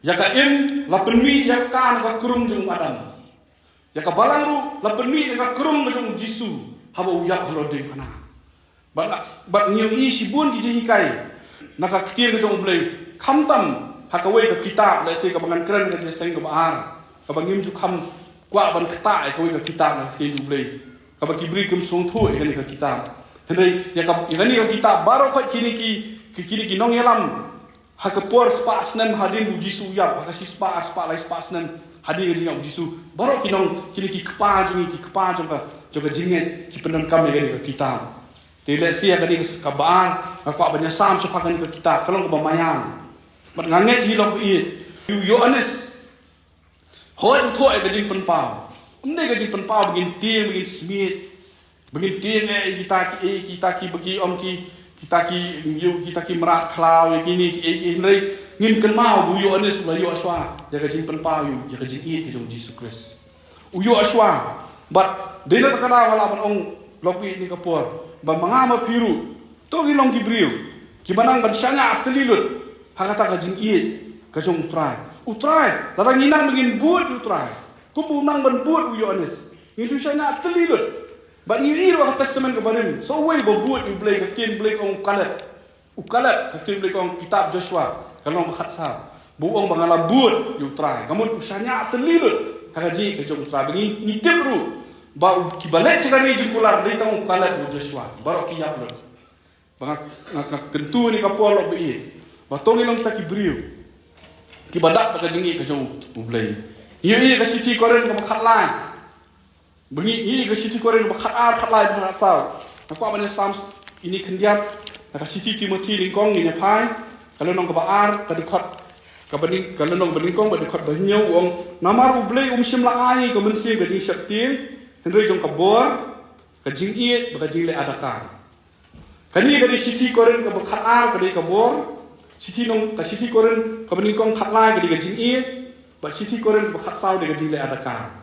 Ïa ka im la pynmih ïa ka na ka krung jong u Adam. Ïa ka balang ruh la pynmih ïa ka krung ka jong u Jisu haba u ïap halor diengphna. Bad, bad ngi ïohi shibun ki jinghikai na ka ktien ka jong u Blei. Khamtam ha kawei ka kitab, lehse kaba ngan kren ka jingïaseng kaba ar, kaba ngim ju kham kwah ban ktah ïa kawei ka kitab na ka ktien jong u Blei, kaba ki briew kim sngewthuh ïa kane ka kitab. Hynrei ïa ka, ïa kane ka kitab baroh khoit kine ki, ki, kine ki nongïalam ha ka por spah snem hadien u Jisu u ïap, ha ka shispah, arspah, laispah snem hadien ka jingïap u Jisu, baroh ki nong, kine ki kpa jong ngi, ki kpa jong ka, jong ka jingngeit, ki pyndonkam ïa kane ka kitab. Te lehse ïa kane ka, kaba ar nga kwah ban ïasam shaphang kane ka kitab, ka long kaba maïan. Bad nga ngeit hi lok baieit, u Ïoannis hooid u thoh ïa ka jingpynpaw. Ym dei ka jingpynpaw ba ngin tieng, ba ngin smiej, ba ngin tieng ïa kita ki, ïa kita ki, ba ki ong ki, kita ki, ïa kita ki mrad khlaw, ïa kine ki, ïa ki, hynrei ngin kynmaw ba u Ïoannis u la ïoh shuwa ïa ka jingpynpaw, ïa ka jingïeit ka jong u Jisu Khrist. U ïoh shuwa. Bad dei na kata ka daw nga lah ban ong lok baieit kane ka por ba ma nga ma phi ruh, to ngin long ki briew kiba nang ban shaniah tylli lut ha kata ka jingïeit ka jong u Trai. U Trai, lada ngi nang ba ngin bud ïa u Trai kumba u nang ban bud u Ïoannis, ngin shu shaniah tylli lut. Bad ngi ïohi ruh ha ka Testament kaba rim, sa uwei ba bud ïa u Blei, ka ktien Blei ka ong u Kaleb. U Kaleb, ka ktien Blei ka ong, kitab Joshua ka lynnong ba khatsaw, ba u ong ba nga la bud ïa u Trai. Ka mut u shaniah tylli lut ha ka jingïeit ka jong u Trai. Ba ngi, ngi tip ruh ba u, kiba leit sha ka ri jingkular dei tang u Kaleb, u Joshua. Baroh ki ïap lut. Ba nga, nga, nga kyntu ïa kane ka por lok baieit ba to ngin long kita ki briew kiba dap da ka jingïeit ka jong u Blei. Ngi ïohi ka shithi Korinth kaba khatlai. Ba ngi, ngi ïohi ka shithi Korinth ba khatar, khatlai, ba khatsaw. Nga kwah ban ïasam ine khyndiat na ka shithi Timothi nyngkong, ngin ïa phai ka lynnong kaba ar, ka dkhot kaba nyng-, ka lynnong ba nyngkong, ka dkhot ba hynñiew, u ong, namar u Blei um shym la ai ïa ngi ka mynsiem ka jingsheptieng, hynrei jong ka bor, ka jingïeit bad ka jingleh adakar. Kane ka dei shithi Korinth kaba khatar, ka dei ka bor. Shithi nong, ka shithi Korinth kaba nyngkong khatlai ka dei ka jingïeit, bad shithi Korinth kaba khatsaw dei ka jingleh adakar.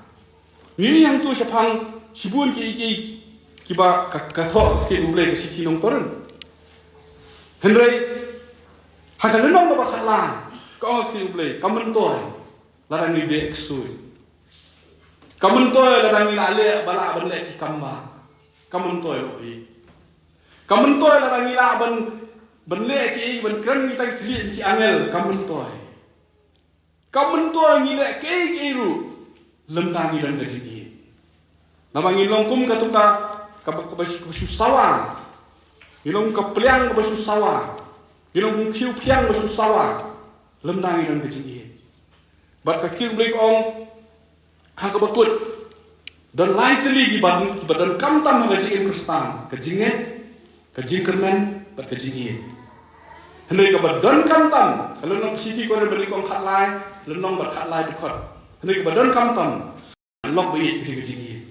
Ngi ïohi hangto shaphang shibun ki, ki, kiba ka, ka thoh ka ktien u Blei ka shithi nong Korinth. Hynrei ha ka lynnong kaba khatlai ka ong ka ktien u Blei, ka myntoi lada ngi beh ksuid. Ka myntoi lada ngi lah leh, ba lah ban leh ki kambah. Ka myntoi lok baieit. Ka myntoi lada ngi lah ban, ban leh ki, ban kren kita ki thylliej ki angel, ka myntoi. Ka myntoi ngi leh kiei kiei ruh lymda ngi don ka jingïeit. Naba ngi long kum katu ka, kaba, kaba shu, kaba shu sawa. Ngi long ka pliang kaba shu sawa. Ngi long kum khiew phiang kaba shu sawa lymda ngi don ka jingïeit. Bad ka ktien Blei ka ong ha kaba kut, don lai tylli kiba, kiba donkam tam ha ka jingim Khristan, ka jingngeit, ka jingkyrmen bad ka jingïeit. Hynrei kaba donkam tam, ka lynnong, shithi Korinth ba nyngkong khatlai, lynnong bad khatlai dkhot. Hynrei kaba donkam tam, lok baieit ka dei ka jingïeit.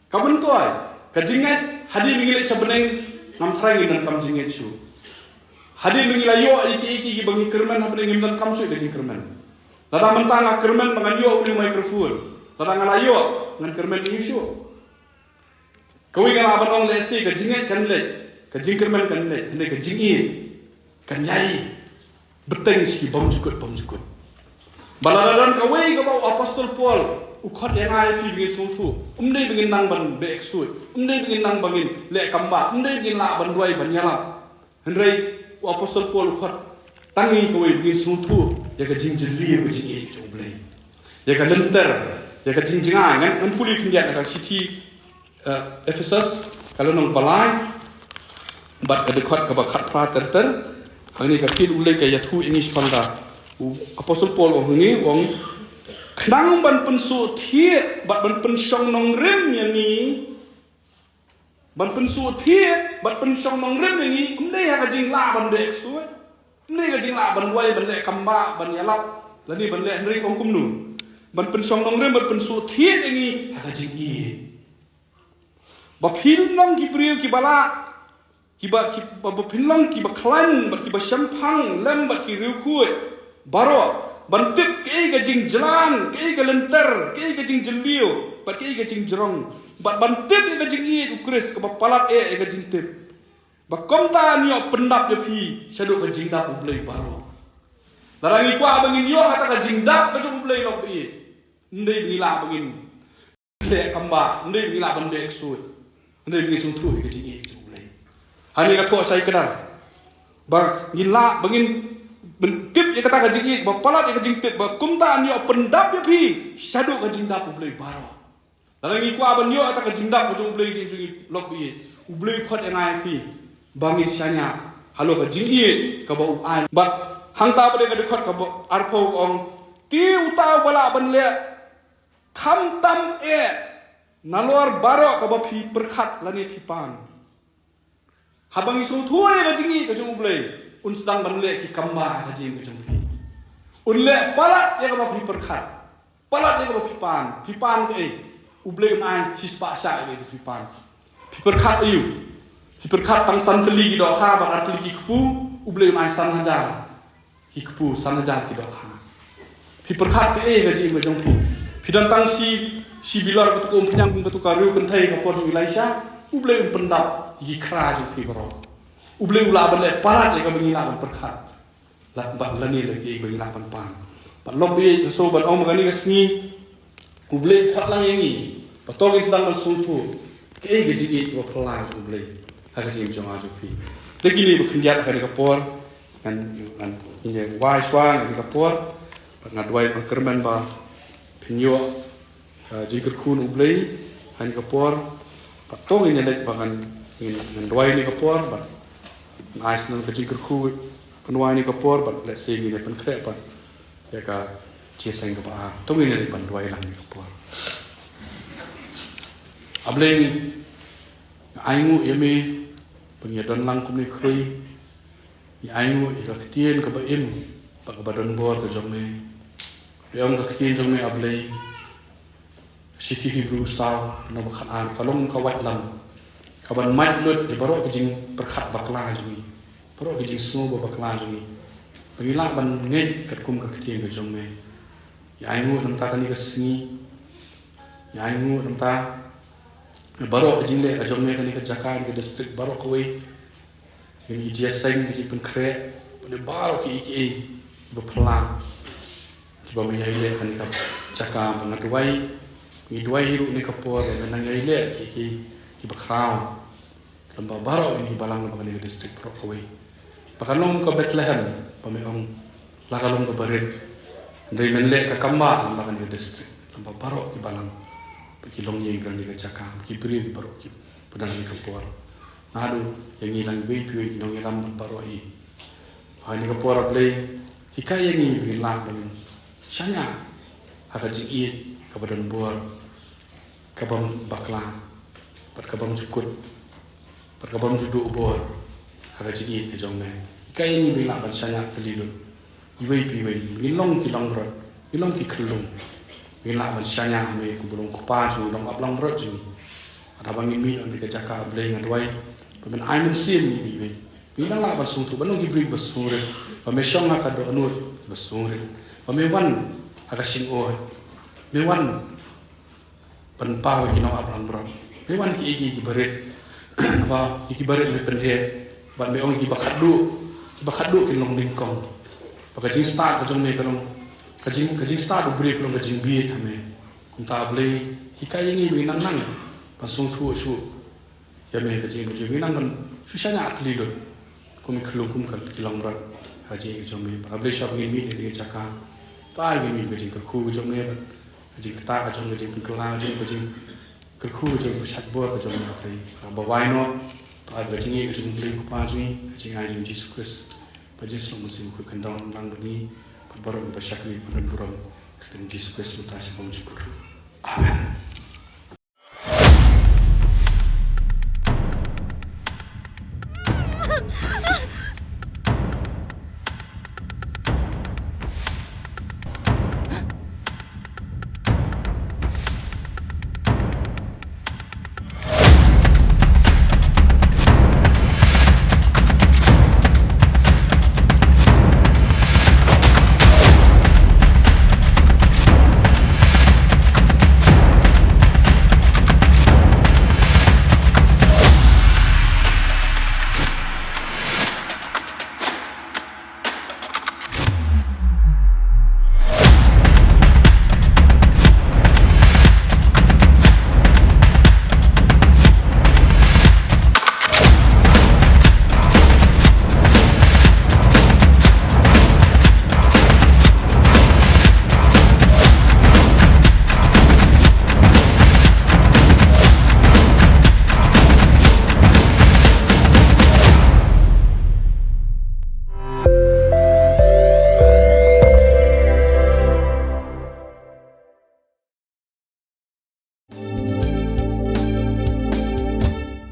Ka myntoi, ka jingngeit, hadien ba ngi leit sha bneng, ngam tharai ngin donkam jingngeit shuh. Hadien ba ngi la ïoh ïa ki, ïa ki, ïa ki ba ngi kyrmen ha bneng, ngim donkam shuh ka jingkyrmen. Lada mynta nga kyrmen ba ngan ïoh une u microphone, lada nga la ïoh, ngan kyrmen ïa u shuh. Kawei nga lah ban ong lehse ka jingngeit kan leit, ka jingkyrmen kan leit, hynrei ka jingïeit kan ïai bteng sha ki bymjukut bymjukut. Ba lada don kawei kaba u Apostol Paul u khot ïa nga ïa phi ba ngin sngewthuh, ym dei ba ngin nang ban beh ksuid, ym dei ba ngin nang ba ngin leh kambah, ym dei ba ngin lah ban duwai ban ïalap. Hynrei u Apostol Paul u khot tang ïa kawei ba ngin sngewthuh ïa ka jingjylliew ka jingïeit jong U Blei, ïa ka lynter, ïa ka jingjngai. Ngan, ngan pule khyndiat na ka shithi, eh, Ephesos, ka lynnong ba lai bad ka dkhot kaba khatphra ter ter. Hangne ka ktien U Blei ka ïathuh ïa ngi shaphang ka. U Apostol Paul u ong hangne, u ong, khnang ban pynsuhthied bad ban pynshong nongrim ïa ngi. Ban pynsuhthied bad pynshong nongrim ïa ngi, ym dei ha ka jinglah ban beh ksuid, ym dei ha ka jinglah ban duwai, ban leh kambah, ban ïalap, lane ban leh, hynrei u ong kumno? Ban pynshong nongrim bad pynsuhthied ïa ngi ha ka jingïeit. Ba phin long ki briew kiba lah, kiba, kiba, ba phin long kiba khlaiñ bad kiba shemphang lem bad ki riewkhuid baroh, Ban tip kaei ka jingjlan, kaei ka lynter, kaei ka jingjylliew, bad kaei ka jingjrong. Bad ban tip ïa ka jingïeit u Khrist kaba palat eh ïa ka jingtip. Ba kumta yn ïoh pyndap ïa phi shaduh ka jingdap U Blei baroh. Lada ngi kwah ba ngin ïoh kata ka jingdap ka jong U Blei lok ba ïeit, ym dei ba ngi lah ba ngin leh kamba, ym dei ba ngi lah ban beh ksuid, ym dei ba ngin sngewthuh ïa ka jingïeit ka jong U Blei. Hangne ka thoh shai kdar ba ngin lah ba ngin tip ïa kata ka jingïeit, ba palat ïa ka jingtip, ba kumta yn ïoh pyndap ïa phi shaduh ka jingdap U Blei baroh. Lada ngi kwah ban ïoh ïa kata ka jingdap ka jong U Blei, jong ngi lok ba ïeit, U Blei u khot ïa nga ïa phi ba ngin shaniah halor ka jingïeit kaba u ai. Bad hangta pat ka dkhot kaba arphew ka ong, te uta uba lah ban leh khamtam eh nalor baroh kaba phi pyrkhat lane phi pan. Haba ngi sngewthuh ïa ka jingïeit ka jong U Blei, un sdang ban leh ki kamba ha ka jingim ka jong phi. Un leh palat ïa kaba phi pyrkhat, palat ïa kaba phi pan. Phi pan kaei, U Blei un ai shispah shah ïa kaba phi pan. Phi pyrkhat aïu? Phi pyrkhat tang san tylli ki dohkha bad ar tylli ki kpu, U Blei un ai san hajar ki kpu, san hajar ki dohkha. Phi pyrkhat kaei ha ka jingim ka jong phi? Phi don tang shi, shi bilor katu ka umphniang kum katu ka riewkynthei ha ka por jong u Elisha? U Blei un pyndap ïa ki khra jong phi baroh. U Blei u lah ban leh palat ïa kaba ngi lah ban pyrkhat, la, bad lane la kaei ba ngi lah ban pan. Bad lok ba ïeit, nga sngew ban ong ba kane ka sngi U Blei u khot lang ïa ngi ba to ngin sdang ban sngewthuh kaei ka jingïeit kaba phylla jong U Blei ha ka jingim jong nga jong phi. Te kine ba khyndiat ha kane ka por, ngan, ngan, ngin ïa wai shuwa ha kane ka por. Bad nga duwai, nga kyrmen ba phin ïoh, uh, jingkyrkhu na U Blei ha kane ka por. Bad to ngin ïa leit ba ngan, ngin, ngan duwai ha kane ka por, bad ngan ai sngewbha ka jingkyrkhu ban duwai ha kane ka por, bad lehse ngin ïa pynkhreh pat ïa ka jingïaseng kaba ar. To ngin ïa leit ban duwai lang ha kane ka por. A Blei, nga ainguh ïa me ba ngi ïa don lang kumne khrui. Ngi ainguh ïa ka ktien kaba im bad kaba don bor ka jong me. Ba ong ka ktien jong me, A Blei, shithi Hebru saw, lynnong ba khatar, ka long ka waitlam kaban mait lut ïa baroh ki jingpyrkhat bakla jong ngi, baroh ki jingsngew ba bakla jong ngi, ba ngin lah ban ngeit katkum ka ktien ka jong me. Ngi ainguh na bynta kane ka sngi. Ngi ainguh na bynta baroh ka jingleh ka jong me ha kane ka jaka, kane ka district baroh kawei. Ngi ïa seng, ngi ïa pynkhreh bad baroh kiei kiei ba phylla kiba me ïa leh ha kane ka jaka. Ba nga duwai, ngi duwai hi ruh ha kane ka por, ba me nang ïa leh kiei kiei kiba khraw lem bad baroh ngi balang lem bad kane ka district baroh kawei. Ba kan long ka Bethlehem, ba me ong, la ka long kaba rit, hynrei men leh ka kambah lem bad kane ka district lem bad baroh ki balang, ba ki longïing ba don ha kane ka jaka, ki briew baroh kiba don ha kane ka por. Naduh ïa ngi lang iwei pa iwei ki nongïalam bad baroh hi. Ha kane ka por, A Blei, hikai ïa ngi ba ngin lah ban shaniah ha ka jingïeit kaba don bor, kabym bakla, bad kabym jukut, bad kabym ju duh bor ha ka jingïeit ka jong me. Hikai ïa ngi ba ngin lah ban shaniah tylli lut iwei pa iwei. Ngin long ki langbrot, ngin long ki khyllung. Ngin lah ban shaniah ha me, kumba long u Kpa jong ngi, long u Aplangbrot jong ngi. Bad haba ngin mih na kane ka jaka, A Blei, nga duwai ba men ai mynsiem ïa ngi iwei, ba ngin nang lah ban sngewthuh, ban long ki briew ba sngewrit, ba me shong ha ka dohnud ba sngewrit, ba me wan ha ka shynod, me wan ban paw ïa ki nong-ap langbrot. Me wan ïa kiei kiei kiba rit, ba ïa kiba rit me pyndep, bad me ong, ïa kiba khatduh, kiba khatduh kin long nyngkong. Ba ka jingstad ka jong me ka long, ka jing, ka jingstad u briew ka long ka jingbieit ha me. Kumta, A Blei, hikai ïa ngi ba ngin nang nang ban sngewthuh shuh ïa me ha ka jingim ka jong ngi, ba ngin nang ban shu shaniah tylli lut kum ki khyllung, kum ki langbrot ha ka jingim ka jong me. Bad A Blei, shuwa ba ngin mih na kane ka jaka, to ai ba ngin mih ha ka jingkyrkhu ka jong me, bad ka jingktah ka jong me, ka jingpynkylla ka jong me, ka jingkyrkhu ka jong me, ka jingpynshait bor ka jong me, A Blei. Bad ba wai noh, to ai ba ka jingïeit ka jong U Blei U Kpa jong ngi, ka jingai jong U Jisu Khrist, bad ka jingsuk mynsiem bakhuid kan don lang bad ngi bad baroh kiba shakri bad ban burom. Ha ka kyrteng U Jisu Khrist mynta, shaphang jingkyrkhu. Amen.